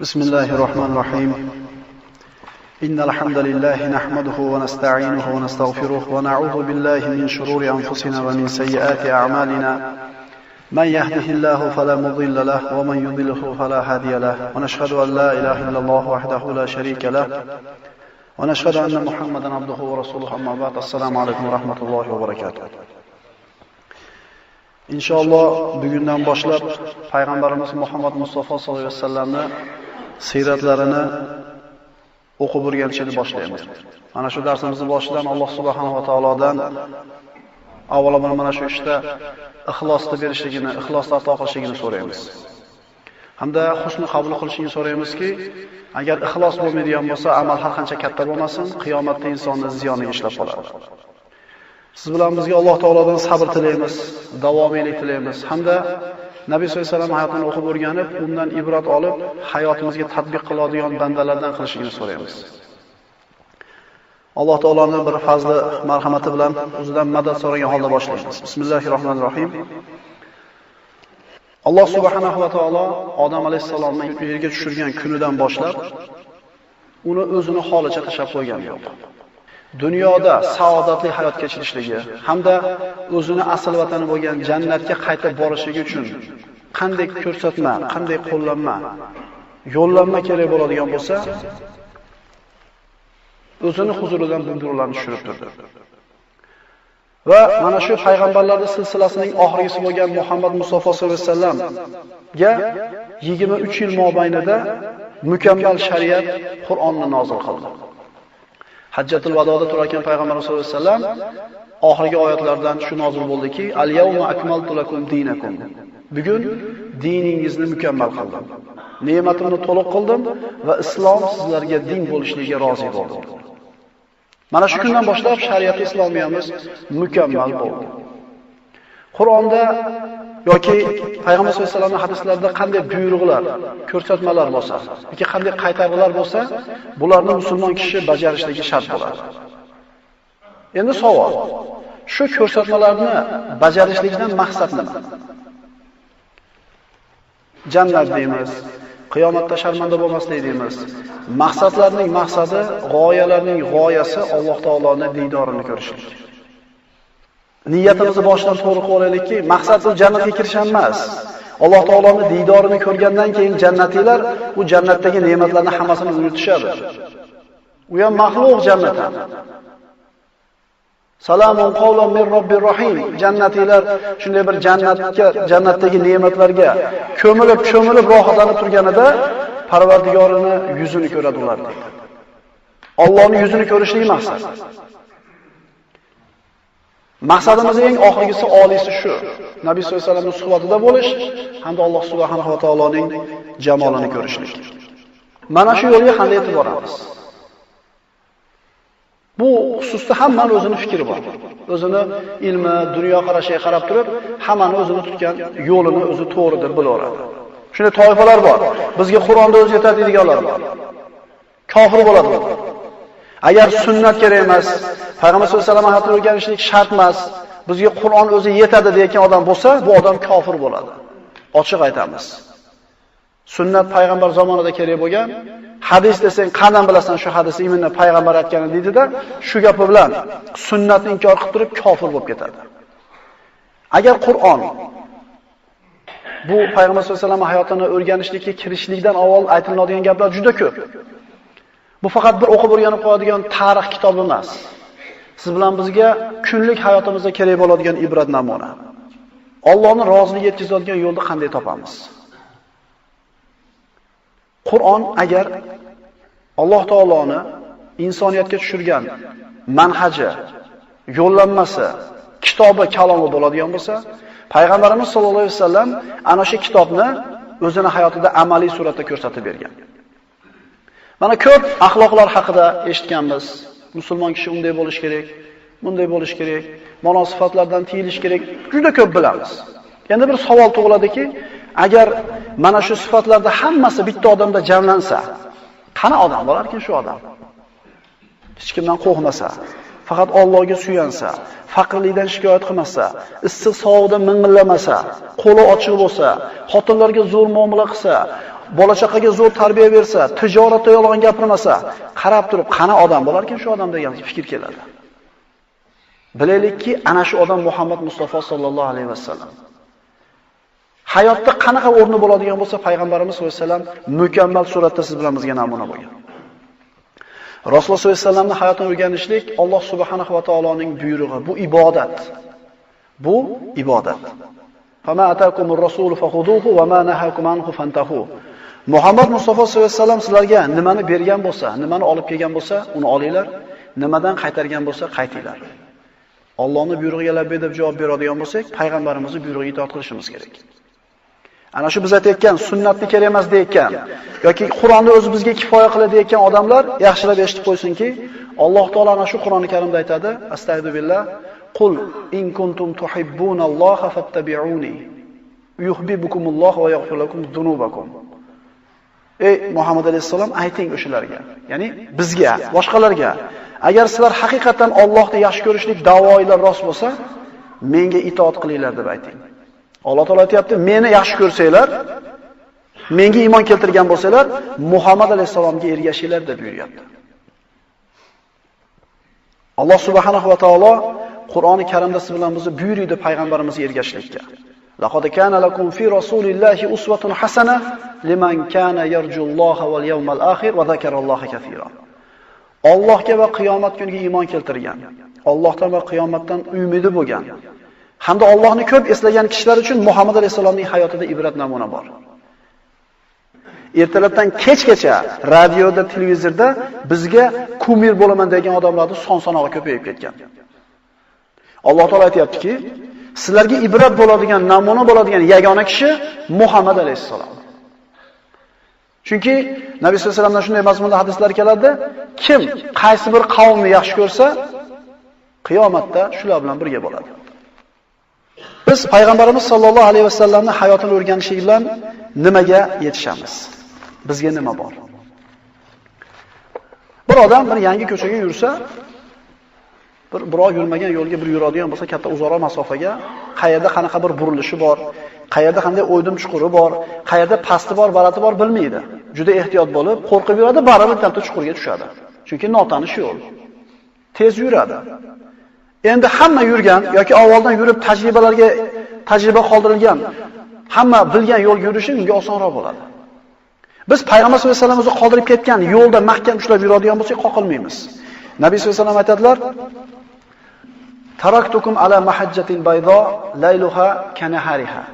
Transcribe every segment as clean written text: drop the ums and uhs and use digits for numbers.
بسم الله الرحمن الرحيم. إن الحمد لله نحمده ونستعينه ونستغفره ونعوذ بالله من شرور أنفسنا ومن سيئات أعمالنا. من يهده الله فلا مضل له ومن يضلله فلا هادي له. ونشهد أن لا إله إلا الله وحده لا شريك له. ونشهد أن محمدا عبده ورسوله. أما بعد، السلام عليكم ورحمة الله وبركاته. Inshaalloh bugundan boshlab payg'ambarimiz Muhammad Mustafa sollallohu alayhi vasallamni siyratlarini o'qib o'rganishni boshlaymiz. Mana shu darsimizni boshidan Alloh subhanahu va taolodan avvalo mana shu ishda ixlosni berishligini, ixlosni ato qilishligini so'raymiz. Hamda husni qabul qilishini so'raymizki, agar ixlos bo'lmaydigan bo'lsa, amal har qancha katta bo'lmasin, qiyomatda insonni ziyoniga ishlab qoladi. Siz bilan bizga Alloh taolodan sabr tilaymiz, davomiylik tilaymiz hamda Nabiy sollallohu alayhi vasallam hayotini o'qib o'rganib, undan ibrat olib, hayotimizga tatbiq qiladigan bandalardan qilishini so'raymiz. Alloh taoloning bir fazli, marhamati bilan o'zidan madad so'ragan holda boshlaymiz. Bismillahirrohmanirrohim. Alloh subhanahu va taolo Odam alayhissalomni yerga tushirgan kunidan boshlab uni o'zini holicha tashlab qo'ygan yo'q. Dunyoda saodatli hayot kechirishligi hamda o'zini asl vatani bo'lgan jannatga qaytib borishligi uchun qanday ko'rsatma, qanday qo'llanma, yo'llanma kerak bo'ladigan bo'lsa, o'zini huzuridan buyruqlarni tushirib turdi. Va mana shu payg'ambarlarning silsilasining oxirgisi bo'lgan Muhammad Mustafa sollallohu alayhi vasallamga 23 yil mobaynida mukammal shariat Qur'onni nozil qildi. Hajjatul Vadoda turarkan payg'ambar sollallohu alayhi vasallam oxirgi oyatlardan shu nozil bo'ldiki: "Al-yawma akmaltu lakum dinakum." Bugun diningizni mukammal qildim. Ne'matimni to'liq qildim va islom sizlarga din bo'lishligiga rozi bo'ldim. Mana shu kundan boshlab shariat islomiyamiz mukammal bo'ldi. Qur'onda yoki payg'ambar sollallohu alayhi vasallamning hadislarida qanday buyruqlar, ko'rsatmalar bo'lsa, yoki qanday qaytarg'ilar bo'lsa, bularni musulmon kishi bajarishligi shart bo'ladi. Endi savol: shu ko'rsatmalarni bajarishlikdan maqsad nima? Jannat deymiz, qiyomatda sharmanda bo'lmaslik deymiz. Maqsadlarning maqsadi, g'oyalarning g'oyasi Alloh taoloning diydorini ko'rishlik. Niyatimizni boshidan to'g'ri qilib olaylikki, maqsad u jannatga kirish emas. Alloh taoloning diydorini ko'rgandan keyin jannatiylar u jannatdagi ne'matlarni hammasini unutishadi. U ham maxluq jannat ham. Salamun qawlan min robbir rohim. Jannatiylar shunday bir jannatga, jannatdagi ne'matlarga ko'milib, cho'milib rohatlanib turganida Parvardigorini yuzini ko'radi ular deydi. Allohning yuzini ko'rishlik maqsad. Maqsadimiz eng oxirgisi, oliysi shu. Nabiy sollallohu alayhi vasallamning suhbatida bo'lish hamda Alloh subhanahu va taoloning jamolini ko'rishlik. Mana shu yo'lga qanday yetib boramiz? Bu xususda hammani o'zini fikri bor. O'zini ilmi, dunyo qarashiga qarab turib, hammani o'zini tutgan yo'lini o'zi to'g'ri deb bilaveradi. Shunday toifalar bor. Bizga Qur'onda o'zi yetadi deganlar bor. Kofir bo'ladi. Agar sunnat kerak emas, payg'ambar sollallohu alayhi vasallam hayotini o'rganishlik shart emas, bizga Qur'on o'zi yetadi degan odam bo'lsa, bu odam kofir bo'ladi. Ochiq aytamiz. Sunnat payg'ambar zamonida kerak bo'lgan, hadis desang qandan bilasan shu hadis imini payg'ambar aytganini deydida, shu gapi bilan sunnatni inkor qilib turib kofir bo'lib ketadi. Agar Qur'on bu payg'ambar sollallohu alayhi vasallam hayotini o'rganishlikka kirishlikdan avval aytiladigan gaplar juda ko'p. Bu faqat bir o'qib o'rganib qo'yadigan tarix kitobi emas. Siz bilan bizga kunlik hayotimizda kerak bo'ladigan ibrat namuna. Allohning roziligiga yetkazadigan yo'lni qanday topamiz? Qur'on agar Alloh taoloni insoniyatga tushirgan manhaji, yo'llanmasi, kitobi, kalomi bo'ladigan bo'lsa, payg'ambarimiz sollallohu alayhi vasallam ana shu kitobni o'zini hayotida amaliy suratda ko'rsatib bergan. Mana ko'p axloqlar haqida eshitganmiz. Musulmon kishi unday bo'lish kerak, bunday bo'lish kerak, munosibatlardan tiyilish kerak, juda ko'p bilamiz. Endi bir savol tug'iladiki, agar mana shu sifatlarda hammasi bitta odamda jamlansa, qani odam bo'larkan shu odam? Hech kimdan qo'rqmasa, faqat Allohga suyansa, faqirlikdan shikoyat qilmasa, issiq sovuqda ming'illamasa, qo'li ochiq bo'lsa, xotinlarga zo'r muomala qilsa, bola chaqaga zo'r tarbiya bersa, tijoratda yolg'on gapirmasa, qarab turib qani odam bo'larkan shu odam degan fikr keladi. Bilaylikki, ana shu odam Muhammad Mustafa sallallohu alayhi vasallam. Hayotda qanaqa o'rni bo'ladigan bo'lsa, payg'ambarimiz sollallohu alayhi vasallam mukammal suratda siz bilan bizga namuna bo'lgan. Rasululloh sollallohu alayhi vasallamning hayotini o'rganishlik Alloh subhanahu va taoloning buyrug'i, bu ibodat. Bu ibodat. Fama atakumur rasul fakhuduhu va ma nahakum anhu fantahu. Muhammad Mustafa sollallohu alayhi vasallam sizlarga nimani bergan bo'lsa, nimani olib kelgan bo'lsa, uni olinglar, nimadan qaytargan bo'lsa, qaytinglar. Allohning buyrug'iga labbay deb javob beradigan bo'lsak, payg'ambarimizning buyrug'iga itoat qilishimiz kerak. Ana shu biz aytayotgan sunnatni kerak emas deyotgan yoki Qur'onni o'zi bizga kifoya qiladi deyotgan odamlar yaxshilab eshitib qo'ysinki, Alloh taolo ana shu Qur'oni Karimda aytadi: Astagfiru billah, qul in kuntum tuhibbunalloha fattabi'uni yuhibbukumullohu va yaghfir lakum dhunubakum. Ey Muhammad alayhissalom, ayting o'shalarga, ya'ni bizga, boshqalarga, agar sizlar haqiqatan Allohni yaxshi ko'rishlik da'voinglar rost bo'lsa, menga itoat qilinglar deb ayting. Alloh taolo aytayapti, meni yaxshi ko'rsanglar, menga iymon keltirgan bo'lsanglar, Muhammad alayhissalomga ergashinglar deb buyuryapti. Alloh subhanahu va taolo Qur'oni Karimda siz bilan bizni buyurdi payg'ambarimizga ergashishlikka. Laqad kana lakum fi rasulillahi uswatun hasana liman kana yarjulloha wal yawmal akhir va zakaralloha kaseera. Allohga va qiyomat kuniga iymon keltirgan, Allohdan va qiyomatdan umidi bo'lgan hamda Allohni ko'p eslagan kishilar uchun Muhammad alayhisolamning hayotida ibrat namuna bor. Ertalabdan kechgacha radioda, televizorda bizga kumir bo'laman degan odamlarning son-sanog'i ko'payib ketgan. Alloh taolo aytayaptiki, sizlarga ibrat bo'ladigan, namuna bo'ladigan yagona kishi Muhammad alayhissalom. Chunki Nabiy sollallohu alayhi vasallamdan shunday mazmunda hadislar keladi, kim qaysi bir qavmni yaxshi ko'rsa, qiyomatda shular bilan birga bo'ladi. Biz payg'ambarimiz sollallohu alayhi vasallamning hayotini o'rganishlik bilan nimaga yetishamiz? Bizga nima bor? Bir odam bir yangi ko'chaga yursa, bir birov yurmagan yo'lga bir yuradigan bo'lsa, katta uzoqroq masofaga, qayerda qanaqa bir burilishi bor, qayerda qanday o'ydim chuquri bor, qayerda pasti bor, balati bor bilmaydi. Juda ehtiyot bo'lib, qo'rqib yuradi, baribir bitta chuqurga tushadi. Chunki notanish yo'l. Tez yuradi. Endi hamma yurgan yoki avvaldan yurib tajribalarga tajriba qoldirilgan, hamma bilgan yo'lga yurishi unga osonroq bo'ladi. Biz payg'ambar sollallohu alayhi vasallam o'zi qoldirib ketgan yo'lda mahkam ushlab yuradigan bo'lsak, qoqilmaymiz. Nabiy sollallohu alayhi vasallam aytadilar: Taraktukum ala mahajjatin baydo layluha kanahariha.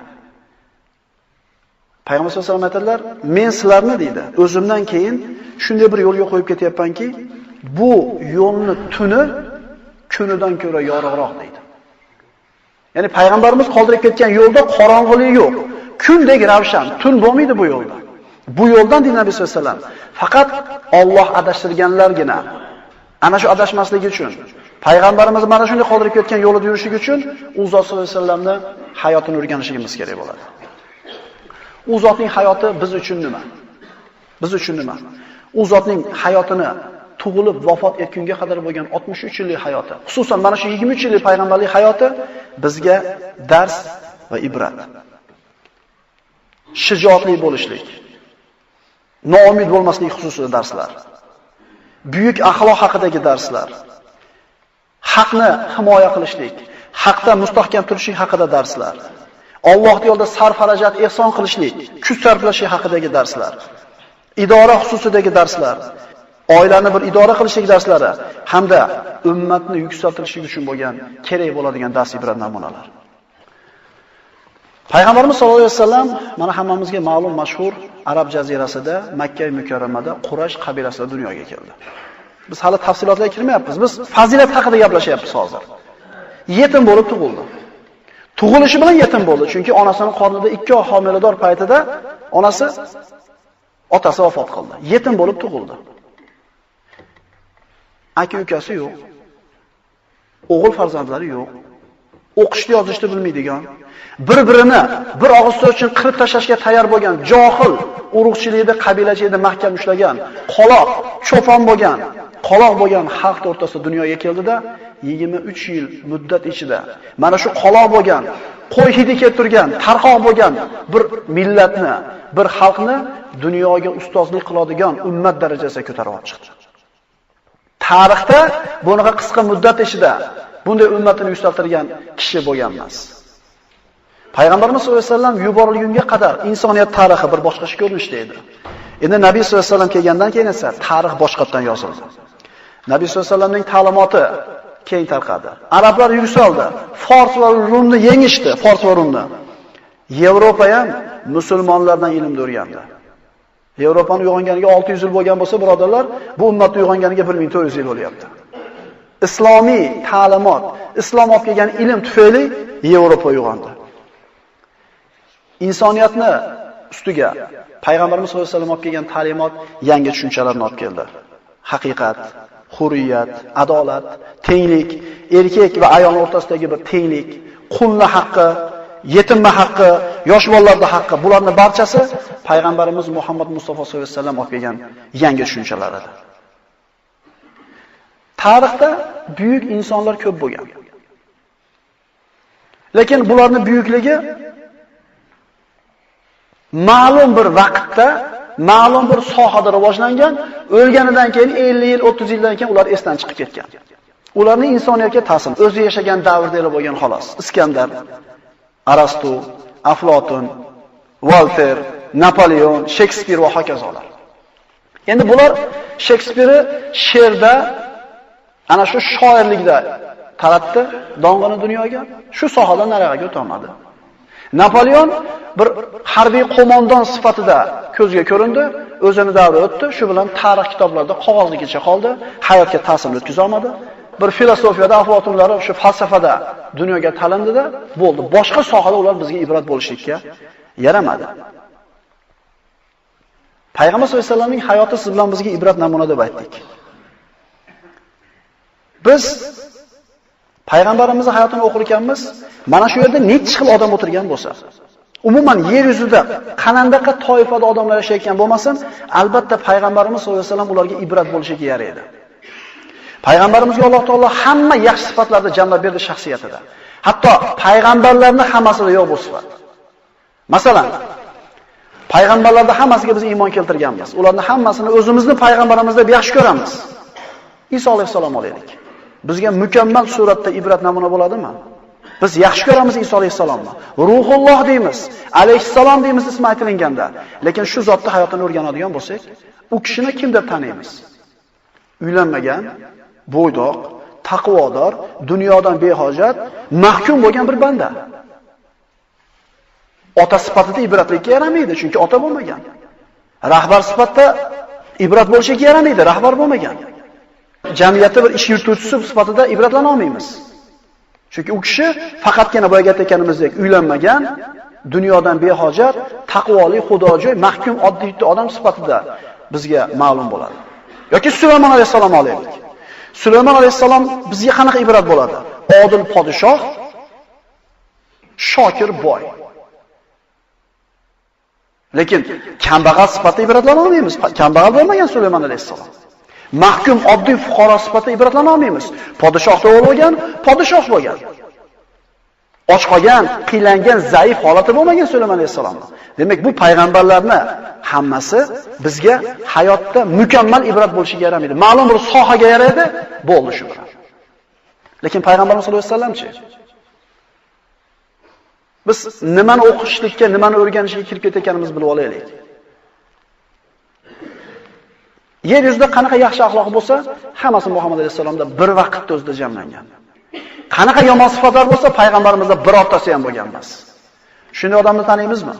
Payg'ambar sollallohu alayhi vasallam aytadilar, men sizlarni deydi, o'zimdan keyin shunday bir yo'lga qo'yib ketyapmanki, bu yo'lni tuni kunidan ko'ra yorug'roq deydi. Ya'ni payg'ambarimiz qoldirib ketgan yo'lda qorong'ulik yo'q. Kundek ravshan, tun bo'lmaydi bu yo'lda. Bu yo'ldan deydi Nabiy sollallohu alayhi vasallam, faqat Alloh adashtirganlargina ana shu adashmasligi uchun, payg'ambarimiz mana shunday qoldirib ketgan yo'lida yurishligi uchun u zot sollallohu alayhi vasallamning hayotini o'rganishimiz kerak bo'ladi. U zotning hayoti biz uchun nima? Biz uchun nima? U zotning hayotini tug'ilib vafot etgunga qadar bo'lgan 63 yillik hayoti, xususan mana shu 23 yillik payg'ambarlik hayoti bizga dars va ibrat. Shijoatli bo'lishlik, noumid bo'lmaslik xususida darslar, buyuk axloq haqidagi darslar, haqni himoya qilishlik, haqda mustahkam turishlik haqida darslar, Alloh yo'lida sarf-xarajat ehson qilishlik, kuch sarflashlik haqidagi darslar, idora xususidagi darslar, oilani bir idora qilishlik darslari hamda ummatni yuksaltirishlik uchun bo'lgan kerak bo'ladigan dars ibrat namunalar. Payg'ambarimiz sollallohu alayhi vasallam mana hammamizga ma'lum mashhur Arab jazirasida, Makka mukarramada Quraysh qabilasida dunyoga keldi. Biz hali tafsilotlarga kirmayapmiz. Biz fazilat haqida gaplashyapmiz hozir. Yetim bo'lib tug'ildi. Tug'ilishi bilan yetim bo'ldi, chunki onasining qornida 2 oy homilador paytida onasi otasi vafot qildi. Yetim bo'lib tug'ildi. Aka-ukasi yo'q. O'g'il farzandlari yo'q. O'qishni yozishni bilmaydigan, bir-birini bir og'iz so'z uchun qirib tashlashga tayyor bo'lgan, johil, urug'chilikda, qabilachilikda mahkam ushlagan, qoloq, cho'pon bo'lgan, qoloq bo'lgan xalq o'rtasida dunyoga keldida 23 yil muddat ichida mana shu qoloq bo'lgan, qo'y hidi kelib turgan, tarqoq bo'lgan bir millatni, bir xalqni dunyoga ustozlik qiladigan ummat darajasiga ko'tarib olib chiqdi. Tarixda bunaqa qisqa muddat ichida bunday ummatini yuksaltirgan kishi bo'lgan emas. Payg'ambarimiz sollallohu alayhi vasallam yuborilgunga qadar insoniyat tarixi bir boshqacha ko'rinishda edi. Endi Nabiy sollallohu alayhi vasallam kelgandan keyin esa tarix boshqatdan yozildi. Nabiy sollallohu alayhi vasallamning ta'limoti keng tarqadi. Arablar yuksaldi. Fors va Rumni yengishdi, Fors va Rumni. Yevropa ham musulmonlardan ilmni o'rgandi. Yevropani uyg'onganiga 600 yil bo'lgan bo'lsa, birodarlar, bu ummatni uyg'onganiga 1400 yil bo'lyapti. Islomiy ta'limot, islom olib kelgan ilm tufayli Yevropa uyg'ondi. Insoniyatni ustiga Payg'ambarimiz sollallohu alayhi vasallam olib kelgan ta'limot yangi tushunchalarni olib keldi. Haqiqat, hurriyat, adolat, tenglik, erkak va ayol o'rtasidagi bir tenglik, qulning haqqi, yetimning haqqi, yosh bolalarning haqqi, bularning barchasi Payg'ambarimiz Muhammad Mustafa sollallohu alayhi vasallam olib kelgan yangi tushunchalar edi. Tarixda buyuk insonlar ko'p bo'lgan. Lekin bularning buyukligi ma'lum bir vaqtda, ma'lum bir sohada rivojlangan, o'lganidan keyin 50 yil, 30 yildan keyin ular esdan chiqib ketgan. Ularning insoniyatga ta'siri o'zi yashagan davrda bo'lgan xolos. Iskandar, Arastu, Aflotun, Volter, Napoleon, Shekspir va hokazolar. Endi bular Shekspirni she'rda, ana shu shoirlikda taratdi dong'ini dunyoga, shu sohadan narig'iga o'ta olmadi. Napoleon bir harbiy qo'mondon sifatida ko'zga ko'rindi, o'zini davri o'tdi, shu bilan tarix kitoblarida qog'ozligicha qoldi, hayotga ta'sir o'tkaza olmadi. Bir filosofiyada Aflotunlari shu falsafada dunyoga talindida bo'ldi. Boshqa sohada ular bizga ibrat bo'lishlikka yaramadi. Payg'ambar sollallohu alayhi vasallamning hayoti siz bilan bizga ibrat namuna deb aytdik. Biz Payg'ambarimizning hayotini o'qir ekanmiz, mana shu yerda necha xil odam o'tirgan bo'lsa, umuman yer yuzida qandaqa toifada odamlar yashayotgan bo'lmasin, albatta Payg'ambarimiz sollallohu alayhi vasallam ularga ibrat bo'lishiga yaraydi. Payg'ambarimizga Alloh taolo hamma yaxshi sifatlarni jamlab berdi shaxsiyatida. Hatto payg'ambarlarning hammasida yo'q bu sifat. Masalan, payg'ambarlarning hammasiga biz iymon keltirganmiz. Ularning hammasini o'zimizni payg'ambarimiz deb yaxshi ko'ramiz. Iso alayhissalom olaylik. Bizga mukammal suratda ibrat namuna bo'ladimi? Biz yaxshi ko'ramiz Iso alayhissalomni. Ruhulloh deymiz, alayhissalom deymiz ismi aytilganda. Lekin shu zotni hayotini o'rganadigan bo'lsak, u kishini kim deb taniymiz? Uylanmagan, bo'ydoq, taqvodor, dunyodan behojat, mahkum bo'lgan bir banda. Ota sifatida ibratlikka yaramaydi, chunki ota bo'lmagan. Rahbar sifatida ibrat bo'lishiga yaramaydi, rahbar bo'lmagan. Jamiyatda bir ish yurituvchisi sifatida ibratlana olmaymiz. Chunki u kishi faqatgina boya aytganimizdek uylanmagan, dunyodan behojat, taqvoli, xudojo'y, mahkum oddiy odam sifatida bizga ma'lum bo'ladi. Yoki Sulaymon alayhissalom olaylik. Sulaymon alayhissalom bizga qanaqa ibrat bo'ladi? Odil podshoh, shokir boy. Lekin kambag'al sifatida ibratlana olmaymiz. Kambag'al bo'lmagan Sulaymon alayhissalom. Mahkum oddiy fuqaro sifatida ibratlana olmaymiz. Podshohda o'g'li bo'lgan, podshoh bo'lgan. Och qolgan, qiylangan, zaif holati bo'lmagan Sulaymon alayhissalomning. Demak, bu payg'ambarlarni hammasi bizga hayotda mukammal ibrat bo'lishiga yaramaydi. Ma'lum bir sohaga yaraydi, bo'ldi shu bilan. Lekin payg'ambarimiz sollallohu alayhi vasallamchi? Biz nimani o'qishlikka, nimani o'rganishga kirib ketayotganimizni bilib olaylik. Yer yuzida qanaqa yaxshi axloq bo'lsa, hammasi Muhammad alayhissalomda bir vaqtda o'zida jamlangan. Qanaqa yomon sifatlar bo'lsa, payg'ambarimizda birortasi ham bo'lgan emas. Shunday odamni taniymizmi?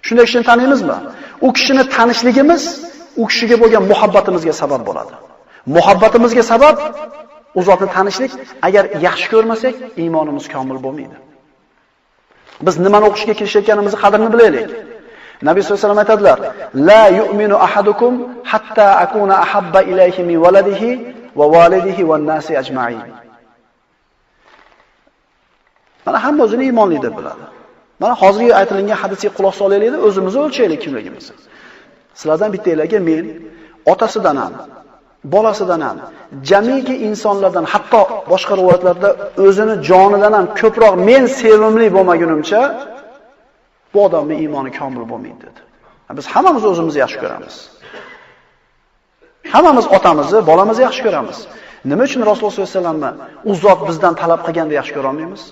Shunday kishini taniymizmi? U kishini tanishligimiz u kishiga bo'lgan muhabbatimizga sabab bo'ladi. Muhabbatimizga sabab u zotni tanishlik, agar yaxshi ko'rmasak, iymonimiz komil bo'lmaydi. Biz nimani o'qishga kirishayotganimizni qadrini bilaylik. Nabiy sollallohu alayhi vasallam aytadilar: "La yu'minu ahadukum hatta akuna ahabba ilayhi min waladihi va validihi van nasi ajma'in." Mana hamma o'zini iymonli deb biladi. Mana hozirgi aytilingan hadisga quloq solaylik, o'zimizni o'lchaylik kimligimizni. Sizlardan bittanglarga men otasidan ham, bolasidan ham, jamiki insonlardan, hatto boshqa rivoyatlarda o'zini jonidan ham ko'proq men sevimli bo'lmagunimcha bu odamning iymoni komil bo'lmaydi dedi. Biz hammamiz o'zimizni yaxshi ko'ramiz. Hammamiz otamizni, bolamizni yaxshi ko'ramiz. Nima uchun Rasululloh sollallohu alayhi vasallamni u zot bizdan talab qilganda yaxshi ko'ra olmaymiz?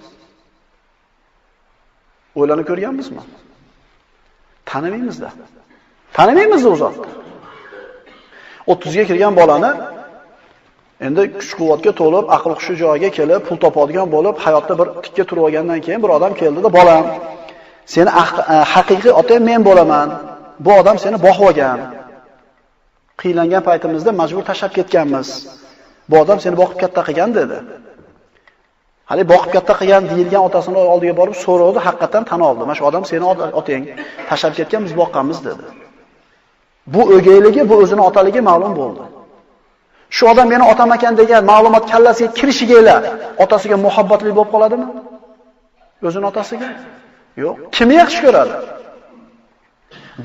O'ylanib ko'rganmizmi? Tanimaymiz-da. Tanimaymiz u zotni. 30 ga kirgan bolani endi kuch-quvvatga to'lib, aql hushi joyiga kelib, pul topadigan bo'lib, hayotda bir tikka turib olgandan keyin bir odam keldida, bolam, seni haqiqiy otang men bo'laman. Bu odam seni boqib olgan. Qiylangan paytimizda majbur tashlab ketganmiz. Bu odam seni boqib katta qilgan dedi. Hali boqib katta qilgan deyilgan otasini oldiga borib so'radi, haqiqatan tan oldi. Mana shu odam seni otang, tashlab ketgan, biz boqqanmiz dedi. Bu o'gayligi, bu o'zini otaligi ma'lum bo'ldi. Shu odam meni otam ekan degan ma'lumot kallasiga kirishiga ila otasiga muhabbatli bo'lib qoladimi? O'zini otasiga? Yo'q. Kimni yaxshi ko'radi?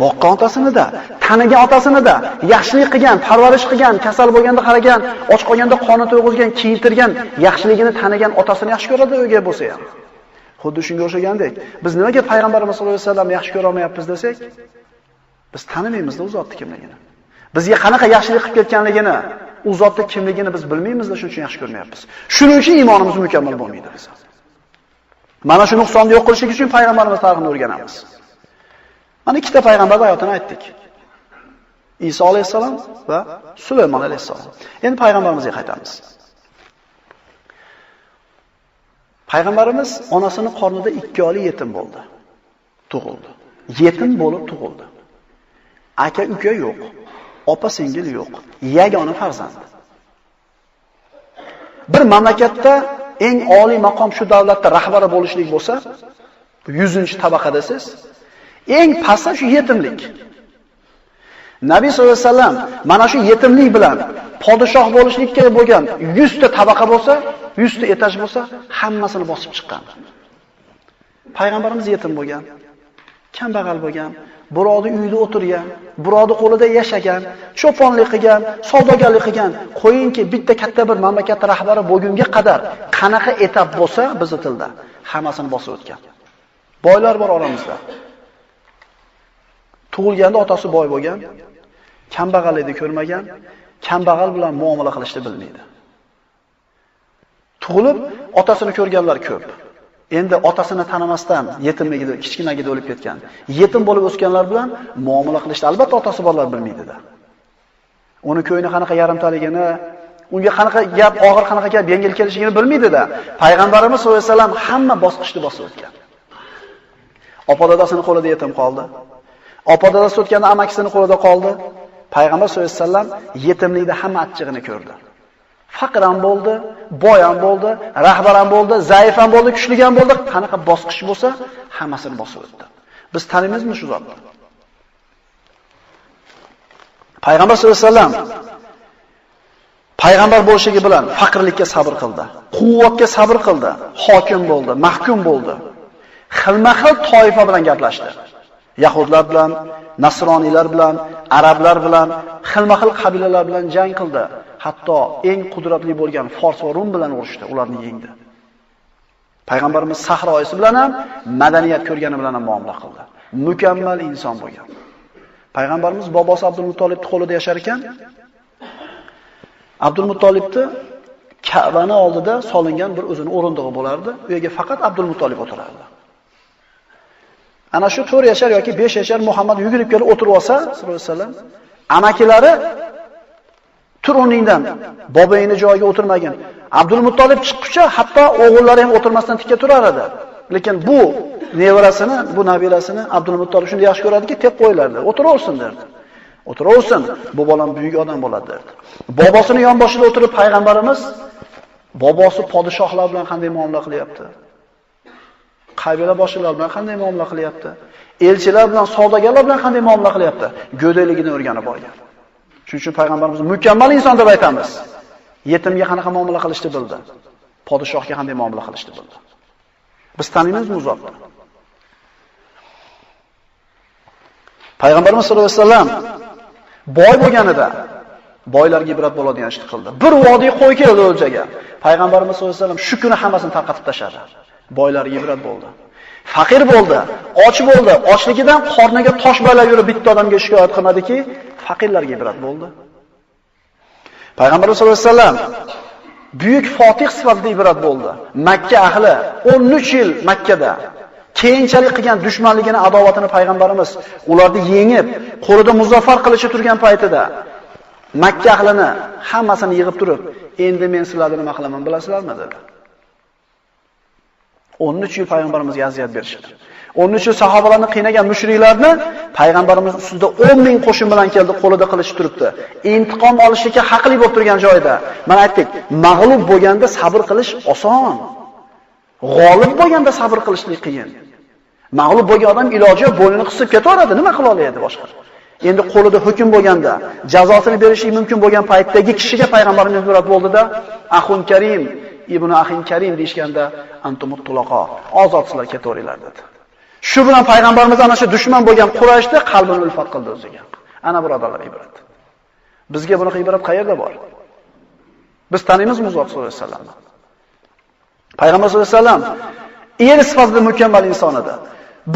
Boqqan otasini-da, tanigan otasini-da, yaxshilik qilgan, parvarish qilgan, kasal bo'lganda qaragan, och qolganda qoni to'yg'izgan, kiyintirgan, yaxshiligini tanigan otasini yaxshi ko'radi o'gay bo'lsa ham. Xuddi shunga o'xshagandek, biz nimaga payg'ambarimiz sollallohu alayhi vasallamni yaxshi ko'ra olmayapmiz desak, biz tanimaymiz-da u zotni kimligini. Bizga qanaqa yaxshilik qilib ketganligini, u zotni kimligini biz bilmaymiz-da, shuning uchun yaxshi ko'rmayapmiz. Shuning uchun iymonimiz mukammal bo'lmaydi biz. Mana shu nuqsonni yo'q qilish uchun payg'ambarimiz tarixini o'rganamiz. Mana ikkita payg'ambar hayotini aytdik. Iso alayhissalom va Sulaymon alayhissalom. Endi payg'ambarimizga qaytamiz. Payg'ambarimiz onasini qornida 2 oylik yetim bo'ldi. Tug'ildi. Yetim bo'lib tug'ildi. Aka uka yo'q, opa singil yo'q, yagona farzand. Bir mamlakatda eng oliy maqom shu davlatda rahbari bo'lishlik bo'lsa, 100-tabaqadasiz. Eng pasti shu yetimlik. Nabiy sollallohu alayhi vasallam mana shu yetimlik bilan podshoh bo'lishlikka bo'lgan 100 ta tabaqa bo'lsa, 100 ta etaj bo'lsa, hammasini bosib chiqqan. Payg'ambarimiz yetim bo'lgan, kambag'al bo'lgan, birovning uyida o'tirgan, birovning qo'lida yashagan, cho'ponlik qilgan, savdogarlik qilgan. Qo'yingki, bitta katta bir mamlakat rahbari bo'lgunga qadar qanaqa etap bo'lsa, bizni tilda hammasini bosib o'tgan. Boylar bor oramizda. Tug'ilganda otasi boy bo'lgan, kambag'allikni ko'rmagan, kambag'al bilan muomala qilishni bilmaydi. Tug'ilib otasini ko'rganlar ko'p. Endi otasini tanimasdan yetimligida, kichkinagida o'lib ketgan. Yetim bo'lib o'sganlar bilan muomala qilishni albatta otasi borlar bilmaydi-da. Uni ko'yni qanaqa yarimtaligini, unga qanaqa gap og'ir, qanaqa gap yengil kelishligini bilmaydi-da. Payg'ambarimiz sollallohu alayhi vasallam hamma bosqichni bosib o'tgan. Opa dadasini qo'lida yetim qoldi. Opa dadasi o'tganda amakisini qo'lida qoldi. Payg'ambar sollallohu alayhi vasallam yetimlikda hamma achchig'ini ko'rdi. Faqir ham bo'ldi, boy ham bo'ldi, rahbar ham bo'ldi, zaif ham bo'ldi, kuchli ham bo'ldi. Qanaqa bosqich bo'lsa, hammasini bosib o'tdi. Biz taniymizmi shu zotni? Payg'ambar sollallohu alayhi vasallam payg'ambar bo'lishligi bilan faqirlikka sabr qildi, quvvatga sabr qildi, hokim bo'ldi, mahkum bo'ldi. Xilma-xil toifa bilan gaplashdi. Yahudlar bilan, nasroniylar bilan, arablar bilan, xilma-xil qabilalar bilan jang qildi. Hatto eng qudratli bo'lgan Fors va Rum bilan urushdi, ularni yengdi. Payg'ambarimiz sahroisi bilan ham, madaniyat ko'rgani bilan ham muomala qildi. Mukammal inson bo'lgan. Payg'ambarimiz bobosi Abdul Muttolibning qo'lida yashar ekan, Abdul Muttolibni Ka'bani oldida solingan bir o'zini o'rindig'i bo'lardi. U yerga faqat Abdul Muttolib o'tirardi. Ana shu 4 yashar yoki 5 yashar Muhammad yugurib kelib o'tirib olsa, sollallohu alayhi vasallam, amakilari tur o'rningdan bobongni joyiga o'tirmagin. Abdul Muttolib chiqquncha hatto o'g'illari ham o'tirmasdan tikka turar edi. Lekin bu nevarasini, bu nabirasini Abdul Muttolib shunday yaxshi ko'radiki, tep qo'yilardi. O'tiraversin derdi. O'tiraversin, bu bolam buyuk odam bo'ladi derdi. Bobosini yonboshida o'tirib payg'ambarimiz bobosi podshohlar bilan qanday muomala qilyapti? Qabila boshliqlari bilan qanday muomala qilyapti? Elchilar bilan, savdogarlar bilan qanday muomala qilyapti? Go'dayligini o'rganib olgan. Shuning uchun payg'ambarimiz mukammal inson deb aytamiz. Yetimga qanaqa muomala qilishni bildi. Podshohga qanday muomala qilishni bildi. Biz taniymizmi u zotni? Payg'ambarimiz sollallohu alayhi vasallam boy bo'lganida, Boylarga ibrat bo'ladigan ishni qildi. Bir vodiy qo'y keldi o'ljaga. Payg'ambarimiz sollallohu alayhi vasallam shu kuni hammasini tarqatib tashladi. Boylarga ibrat bo'ldi. Faqir bo'ldi, och bo'ldi. Ochligidan qorniga tosh baylab yurib bitta odamga shikoyat qilmadiki, faqirlarga ibrat bo'ldi. Payg'ambarimiz sollallohu alayhi vasallam buyuk fotih sifatida ibrat bo'ldi. Makka ahli 13 yil Makkada keyinchalik qilgan dushmanligini, adovatini payg'ambarimiz ularni yengib, qo'lida muzaffar qilishi turgan paytida Makka ahlini hammasini yig'ib turib, endi men sizlarni nima qilaman bilasizlarmi dedi. 13 yil payg'ambarimizga aziyat berishdi. 13 yil sahobalarni qiynagan mushriklarni payg'ambarimiz ustida 10 ming qo'shin bilan keldi, qo'lida qilish turibdi. Intiqom olishga haqli bo'lib turgan joyda. Mana aytdik, mag'lub bo'lganda sabr qilish oson. G'olib bo'lganda sabr qilishlik qiyin. Mag'lub bo'lgan odam iloji bo'ynini qisib ketaveradi, nima qila oladi boshqa? Endi qo'lida hukm bo'lganda, jazosini berishi mumkin bo'lgan paytdagi kishiga payg'ambarimiz ibrat bo'ldida, Axun Karim, ibn Axin Karim deyishganda, antumut tulaqa, ozodsizlar ketaveringlar dedi. Shu bilan payg'ambarimiz ana shu dushman bo'lgan Qurayshda qalbini ulfat qildi o'ziga. Ana birodarlar ibrat. Bizga bunaqa ibrat qayerda bor? Biz taniymizmi Zot sollallohu alayhi vasallamni? Payg'ambar sollallohu alayhi vasallam er sifatida mukammal inson edi.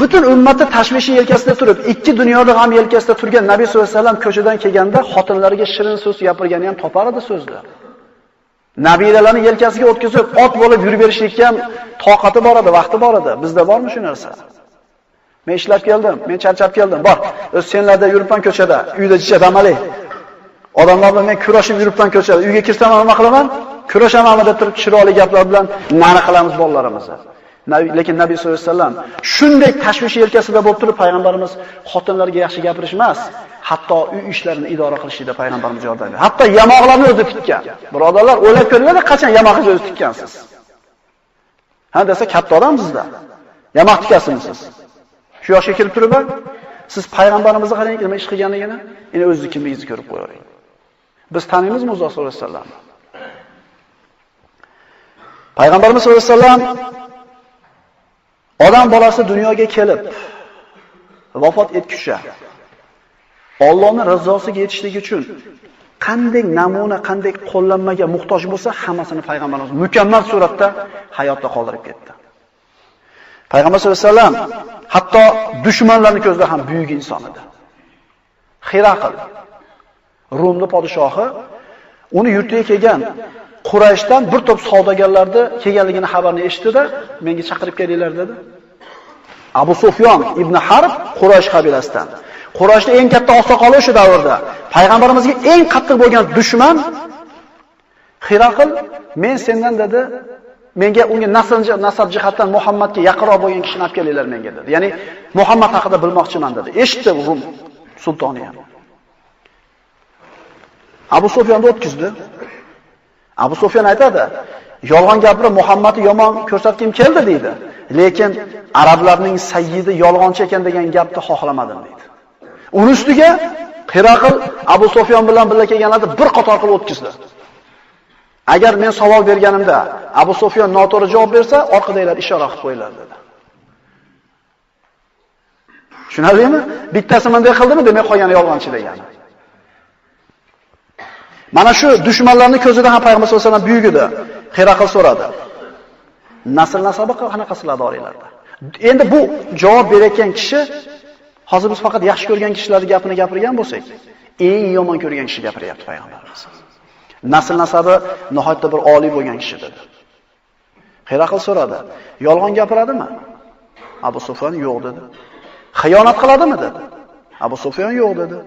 Butun ummati tashvishi yelkasida turib, ikki dunyoda g'am yelkasida turgan Nabiy sollallohu alayhi vasallam ko'chadan kelganda xotinlariga shirin so'z gapirgani ham topar edi so'zni. Nabiylarni yelkasiga o'tkazib, ot bo'lib yurib berishlikka ham toqati bor edi, vaqti bor edi. Bizda bormi shu narsa? Men ishlab keldim, men charchab keldim. Bor, o'z senlarda yuribman ko'chada, uyda jicha dam olay. Odamlar bilan men kurashib yuribman ko'chada. Uyga kirsam nima qilaman? Kurashamanmi deb turib chiroyli gaplar bilan nari qilamiz bolalarimizni. Lekin Nabiy sollallohu alayhi vasallam shunday tashvish yelkasida bo'lib turib payg'ambarimiz xotinlarga yaxshi gapirish emas, hatto uy ishlarini idora qilishida payg'ambarimiz yordam berdi. Hatto yamoqlarni o'zi tikkan. Birodarlar, o'ylab ko'ringlar, qachon yamoqni o'zi tikkansiz? Ha desa katta odamsizda. Yamoq tikasizmisiz? Shu yoshga kelib turib, siz payg'ambarimizni qarang, nima ish qilganligini, endi o'zingiz kimligingizni ko'rib qo'yavering. Biz taniymizmi Rasululloh sollallohu alayhi vasallamni? Payg'ambarimiz sollallohu alayhi vasallam odam bolasi dunyoga kelib vafot etguncha Allohning rizosiga yetishlik uchun qanday namuna, qanday qo'llanmaga muhtoj bo'lsa, hammasini payg'ambarimiz mukammal suratda hayotda qoldirib ketdi. Payg'ambar sollallohu alayhi vasallam hatto dushmanlarning ko'zida ham buyuk inson edi. Xiraql, Rumning podshohi, uni yurtiga kelgan Qurayshdan bir to'p savdogarlarni kelganligini xabarini eshitdi-da, menga chaqirib kelinglar dedi. Abu Sufyon ibn Harb Quraysh qabilasidan. Qurayshning eng katta oqsoqoli o'sha davrda. Payg'ambarimizga eng qattiq bo'lgan dushman Xiraql, men sendan dedi, menga unga nasab jihatdan Muhammadga yaqinroq bo'lgan kishini olib kelinglar menga dedi. Ya'ni Muhammad haqida bilmoqchiman dedi. Eshitdi Rum sultoni ham. Abu Sufyonni o'tkazdi. Abu Sufyon aytadi, yolg'on gapirib Muhammadni yomon ko'rsatgim keldi deydi. Lekin arablarning sayyidi yolg'onchi ekan degan gapni xohlamadim deydi. Uni ustiga Xiraql Abu Sufyon bilan birga kelganlarni bir qator qilib o'tkazdi. Agar men savol berganimda Abu Sufyon noto'g'ri javob bersa, orqadagilar ishora qilib qo'yinglar dedi. Tushunarlimi? Bittasi bunday qildimi, demak qolgani yolg'onchi degani. Mana shu dushmanlarning ko'zida ham Payg'ambar sollallohu alayhi vasallam buyuk edi. Xiraql so'radi. Nasl nasabi qanaqa sizlarda oranglarda? Endi bu javob berayotgan kishi hozir biz faqat yaxshi ko'rgan kishilarning gapini gapirgan bo'lsak, eng yomon ko'rgan kishi gapiryapti payg'ambarimiz. Nasl nasabi nihoyatda bir oliy bo'lgan kishi dedi. Xiraql so'radi. Yolg'on gapiradimi? Abu Sufyon yo'q dedi. Xiyonat qiladimi dedi. Abu Sufyon yo'q dedi.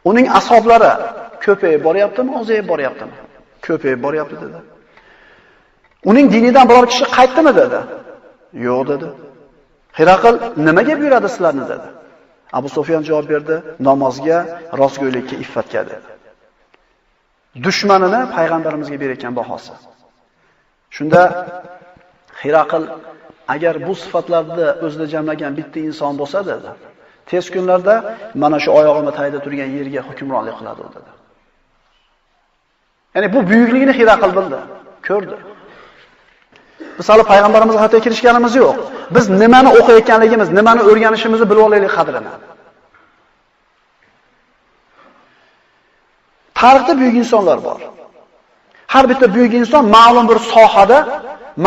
Uning ashablari ko'payib boryaptimi, ozayib boryaptimi? Ko'payib boryapti dedi. Uning dinidan biror kishi qaytdimi dedi. Yo'q dedi. Xiraql nimaga buyuradi sizlarni dedi. Abu Sufyon javob berdi, namozga, rostgo'ylikka, iffatga dedi. Dushmanini payg'ambarimizga berayotgan bahosi. Shunda Xiraql agar bu sifatlarni o'zida jamlagan bitta inson bo'lsa dedi, tez kunlarda mana shu oyog'imni tagida turgan yerga hukmronlik qiladi dedi. Ya'ni bu buyukligini Xiraql bildi, ko'rdi. Biz hali payg'ambarimizga xato kirishganimiz yo'q. Biz nimani o'qiyotganligimiz, nimani o'rganishimizni bilib olaylik qadrini. Tarixda buyuk insonlar bor. Har bitta buyuk inson ma'lum bir sohada,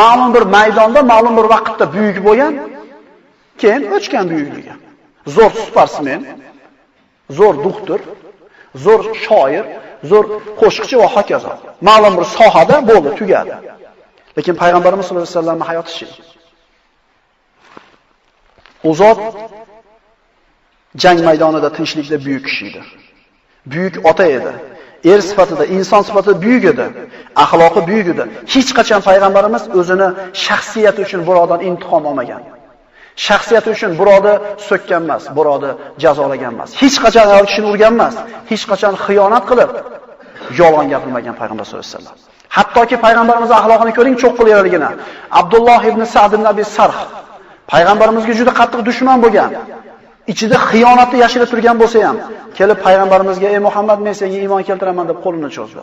ma'lum bir maydonda, ma'lum bir vaqtda buyuk bo'lgan, keyin o'chgan buyukligi. Zo'r sportsmen, zo'r doktor, zo'r shoir, zo'r qo'shiqchi va hokazo. Ma'lum bir sohada bo'ldi, tugadi. Lekin payg'ambarimiz sollallohu alayhi vasallamning hayoti-chi? U zot jang maydonida tinchlikda buyuk kishi edi. Buyuk ota edi. Er sifatida, inson sifatida buyuk edi. Axloqi buyuk edi. Hech qachon payg'ambarimiz o'zini shaxsiyati uchun birovdan intiqom olmagan. Shaxsiyati uchun birovni so'kkan emas, birovni jazolagan emas. Hech qachon ayol kishini urgan emas, hech qachon xiyonat qilib yolg'on gapirmagan payg'ambar sollallohu alayhi vasallam. Hattoki payg'ambarimiz axloqini ko'ring, cho'qqilayverligini. Abdulloh ibn Sa'd ibn Abi Sarh payg'ambarimizga juda qattiq dushman bo'lgan. Ichida xiyonatni yashirib turgan bo'lsa ham, kelib payg'ambarimizga: "Ey Muhammad, men senga iymon keltiraman" deb qo'lini cho'zdi.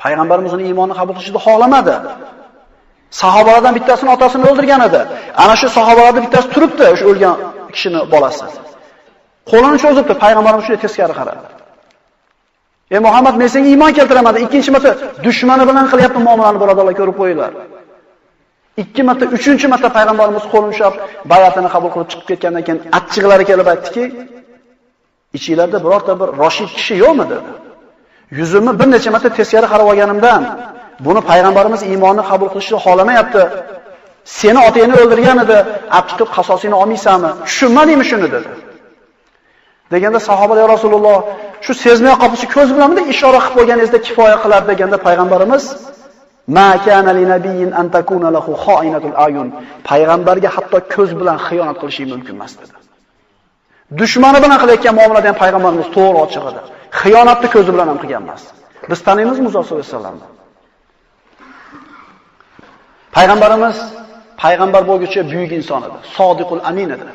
Payg'ambarimiz uni iymonini qabul qilishni xohlamadi. Sahobalardan bittasini otasini o'ldirgan edi. Ana shu sahobalardan bittasi turibdi, o'sha o'lgan kishini bolasi. Qo'lini cho'zibdi, payg'ambarimiz shunday teskari qaradi. "Ey Muhammad, men senga iymon keltiraman" deb ikkinchi marta dushmani bilan qilyapti muomalani, birodarlar, ko'rib qo'yinglar. 2 marta, 3-marta payg'ambarimiz qo'lini ushlab bay'atini qabul qilib chiqib ketgandan keyin achchig'lari kelib aytdiki, "Ichinglarda birorta bir roshid kishi yo'qmi?" dedi. Yuzimni bir necha marta teskari qarab olganimdan buni payg'ambarimiz iymonni qabul qilishni xohlamayapti. Seni otangni o'ldirgan edi, olib chiqib qasosini olmaysanmi? Tushunmadingmi shuni dedi. Deganda sahobalar: "Ya Rasululloh, shu sezmay qolib ko'z bilan bunday ishora qilib qo'yganingizda kifoya qiladi" deganda payg'ambarimiz: "Ma kana li nabiyyin an takuna lahu kha'inatul ayun." Payg'ambarga hatto ko'z bilan xiyonat qilishi mumkin emas dedi. Dushmani bilan qilayotgan muomalada ham payg'ambarimiz to'g'ri ochiq edi. Xiyonatni ko'zi bilan ham qilgan emas. Biz taniymiz Musa sollallohu alayhi vasallamni. Payg'ambarimiz payg'ambar bo'lguncha buyuk inson edi. Sodiqul amin edi.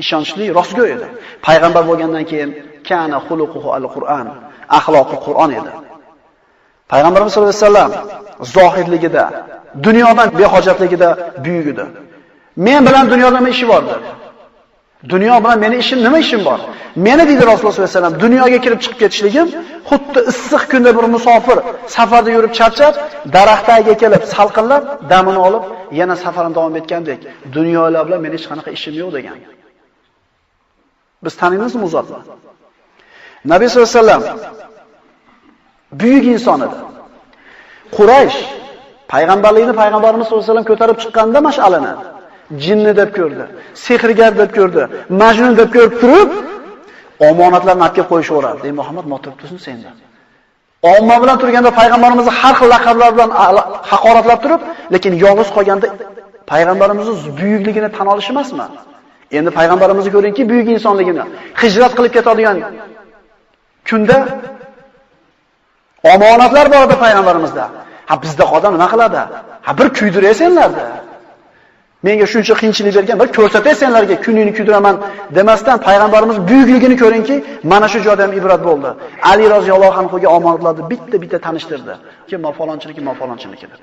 Ishonchli, rostgo'y edi. Payg'ambar bo'lgandan keyin kana xuluquhu al-Qur'on, axloqi Qur'on edi. Payg'ambarimiz sollallohu alayhi vasallam zohidligida, dunyodan behojatligida buyuk edi. Men bilan dunyoda nima ishi bor dedi. Dunyo bilan meni ishim, nima ishim bor? Meni deydi Rasululloh sollallohu alayhi vasallam, dunyoga kirib chiqib ketishligim xuddi issiq kunda bir musofir safarda yurib charchab, daraxt tagiga kelib salqinlab, damini olib, yana safarini davom etgandek, dunyolar bilan meni hech qanaqa ishim yo'q degan. Biz taniymizmi u zotni? Nabiy sollallohu alayhi vasallam buyuk inson edi. Quraysh payg'ambarlikni payg'ambarimiz sollallohu alayhi vasallam ko'tarib chiqqanda mash'alini jinni deb ko'rdi, sehrgar deb ko'rdi, majnun deb ko'rib turib, omonatlarni olib kelib qo'yishaveradi. Ey Muhammad, motirib tursin senda. Omma bilan turganda payg'ambarimizni har xil laqablar bilan haqoratlab turib, lekin yolg'iz qolganda payg'ambarimizning buyukligini tan olish emasmi? Endi payg'ambarimizni ko'ringki, buyuk insonligini, hijrat qilib ketadigan kunda omonatlar bor edi payg'ambarimizda. Ha, bizda odam nima qiladi? Ha, bir kuydiraysenlarda. Menga shuncha qiyinchilik bergan, bir ko'rsatay senlarga, kuningni kuydiraman demasdan payg'ambarimiz buyukligini ko'ringki, mana shu joyda ham ibrat bo'ldi. Ali roziyallohu anhuga omonatlarni bitta-bitta tanishtirdi. Kim ma falonchiniki, ma falonchiniki deb.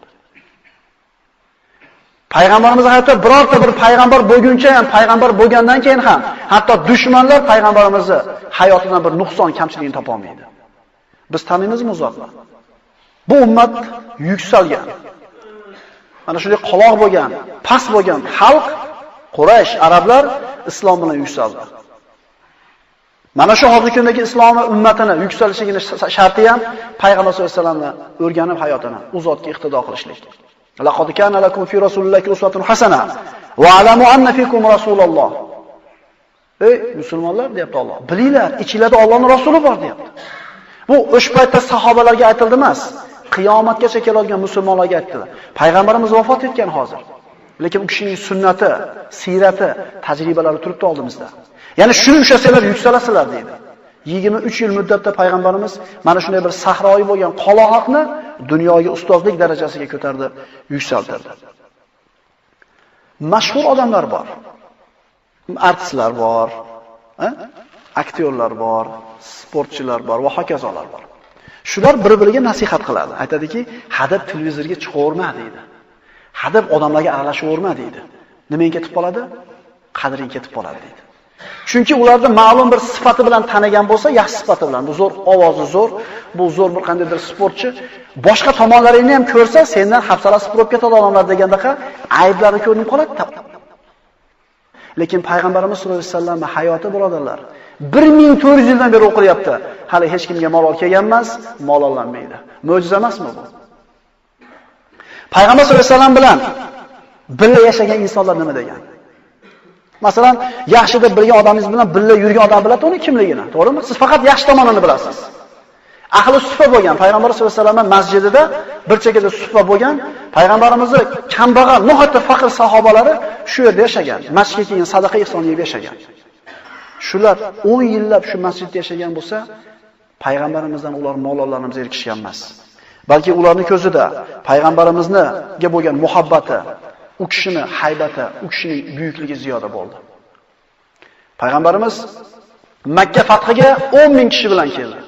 Payg'ambarimiz hayotda birorta bir payg'ambar bo'lguncha ham, payg'ambar bo'lgandan keyin ham, hatto dushmanlar payg'ambarimizni hayotidan bir nuqson, kamchiligini topa olmaydi. Biz taniymizmi u zotni? Bu ummat yuksalgan. Mana shunday qoloq bo'lgan, past bo'lgan xalq Quraysh, arablar islom bilan yuksaldi. Mana shu hozirgi kundagi islom ummatini yuksalishligini sharti ham payg'ambar sollallohu alayhi vasallamni o'rganib hayotini, u zotga iqtido qilishlik. Laqad kana lakum fi rasulillahi uswatun hasana va alamu anna fikum rasululloh. Ey musulmonlar, deyapti Alloh. Bilinglar, ichingizda Allohning rasuli bor deyapti. Bu o'sha paytda sahobalarga aytildi emas, qiyomatgacha keladigan musulmonlarga aytdi. Payg'ambarimiz vafot etgan hozir. Lekin u kishining sunnati, siyrati, tajribalari turibdi oldimizda. Ya'ni shuni ushlasanglar yuksalasizlar deydi. 23 yil muddatda payg'ambarimiz mana shunday bir sahroyi bo'lgan qoloqni dunyoga ustozlik darajasiga ko'tardi, yuksaltirdi. Mashhur odamlar bor. Artistlar bor, aktyorlar bor, sportchilar bor va hokazolar bor. Shular bir-biriga nasihat qiladi. Aytadiki, hadab televizorga chiqaverma deydi. Hadab odamlarga aralashaverma deydi. Nimang ketib qoladi? Qadring ketib qoladi deydi. Chunki ularda ma'lum bir sifati bilan tanigan bo'lsa, yaxshi sifati bilan, bu zo'r ovozi zo'r, bu zo'r bir qandaydir sportchi, boshqa tomonlaringni ham ko'rsa, sendan hafsalasi purib ketadi odamlar degandaqa ayblari ko'rinib qoladi. Lekin payg'ambarimiz sollallohu alayhi vasallam hayoti birodarlar 1400 yildan beri o'qilyapti. Hali hech kimga malol kelgan emas, malollanmaydi. Mo'jiza emasmi bu? Payg'ambar sollallohu alayhi vasallam bilan birga yashagan insonlar nima degan? Masalan, yaxshi deb bilgan odamingiz bilan birga yurgan odam biladi uni kimligini, to'g'rimi? Siz faqat yaxshi tomonini bilasiz. Ahli suffa bo'lgan payg'ambar sollallohu alayhi vasallam masjidida bir chekada suffa bo'lgan payg'ambarimizni kambag'al, nihoyatda faqir sahobalari shu yerda yashagan. Masjidga kelgan sadaqa ihson yeb yashagan. Shular 10 yillab shu masjidda yashagan bo'lsa, payg'ambarimizdan ular mollarimiz erkishgan emas. Balki ularning ko'zida payg'ambarimizga bo'lgan muhabbati, u kishini haybati, u kishining buyukligi ziyoda bo'ldi. Payg'ambarimiz Makka fathiga 10 ming kishi bilan keldi.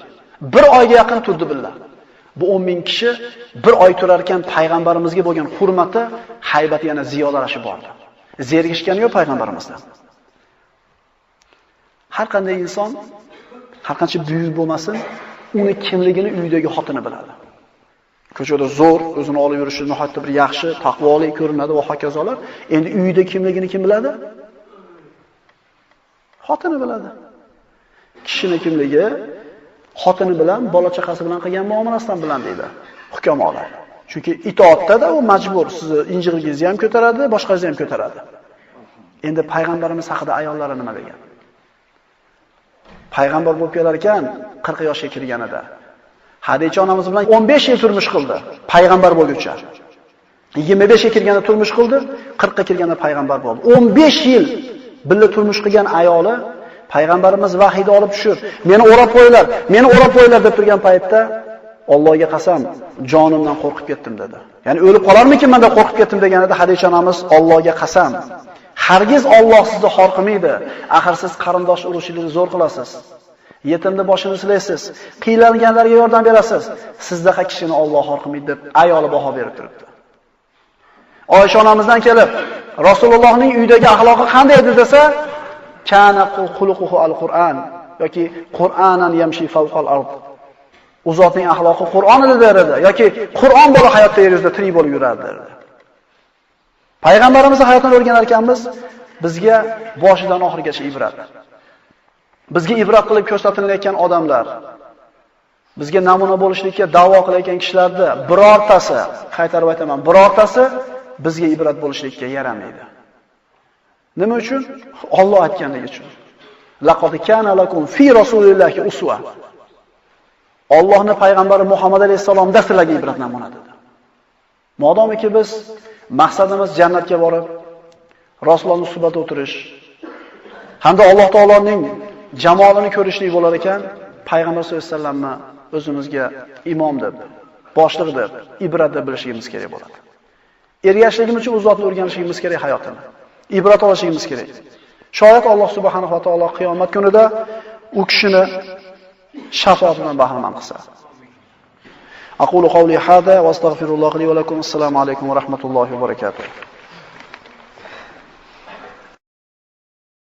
Bir oyga yaqin turdi billah. Bu 10 ming kishi bir oy turar ekan payg'ambarimizga bo'lgan hurmati, haybati yana ziyodalashib bordi. Zerikishgani yo'q payg'ambarimizdan. Har qanday inson, har qancha buyuk bo'lmasin, uni kimligini uydagi xotini biladi. Ko'chada zo'r, o'zini olib yurishi nihoyatda bir yaxshi, taqvoli ko'rinadi va hokazolar. Endi uyda kimligini kim biladi? Xotini biladi. Kishini kimligi xotini bilan, bola chaqasi bilan qilgan muomalasidan bilan deydi hukamolar. Chunki itoatda-da u majbur, sizni injig'ingizni ham ko'taradi, boshqangizni ham ko'taradi. Endi payg'ambarimiz haqida ayollari nima degan? Payg'ambar bo'lib kelar ekan 40 yoshga kirganida Hadicha onamiz bilan 15 yil turmush qildi, payg'ambar bo'lguncha. 25 ga kirganda turmush qildi, 40 ga kirganda payg'ambar bo'ldi. 15 yil birga turmush qilgan ayoli payg'ambarimiz vahiyni olib tushib, meni o'rab qo'yinglar, meni o'rab qo'yinglar deb turgan paytda Allohga qasam, jonimdan qo'rqib ketdim dedi. Ya'ni o'lib qolarmikinman deb qo'rqib ketdim deganida Hadicha onamiz Allohga qasam, hargiz Alloh sizni xor qilmaydi. Axir siz qarindosh urug'chilikni zo'r qilasiz. Yetimni boshini silaysiz, qiynalganlarga yordam berasiz. Sizdaqa kishini Alloh xor qilmaydi deb ayoli baho berib turibdi. Oysha onamizdan kelib, Rasulullohning uydagi axloqi qanday edi desa, kana xuluquhu al-Qur'an yoki Qur'anan yamshi fawqal ard. U zotning axloqi Qur'on edi derdi yoki Qur'on bola hayotda yer yuzida tirik bo'lib yurardi derdi. Payg'ambarimizning hayotini o'rganar ekanmiz, bizga boshidan oxirigacha ibrat. Bizga ibrat qilib ko'rsatilayotgan odamlar, bizga namuna bo'lishlikka da'vo qilayotgan kishilarda birortasi, qaytarib aytaman, birortasi bizga ibrat bo'lishlikka yaramaydi. Nima uchun? Alloh aytganligi uchun. Laqad kana lakum fi rasulillahi uswa. Allohning payg'ambari Muhammad alayhisalomda sizlarga ibrat namuna dedi. Modomiki biz maqsadimiz jannatga borib, Rasulullohning suhbatida o'tirish hamda Alloh taoloning jamolini ko'rishlik bo'lar ekan, payg'ambar sollallohu alayhi vasallamni o'zimizga imom deb, boshliq deb, ibrat deb bilishimiz kerak bo'ladi. Ergashligimiz uchun u zotni o'rganishimiz kerak hayotini. Ibrat olishimiz kerak. Shoyat Alloh subhanahu va taolo qiyomat kunida u kishini shafoatidan bahramand qilsa. Aqulu qawli hada va astagfirulloh li va lakum. Assalomu alaykum va rahmatullohi va barakatuh.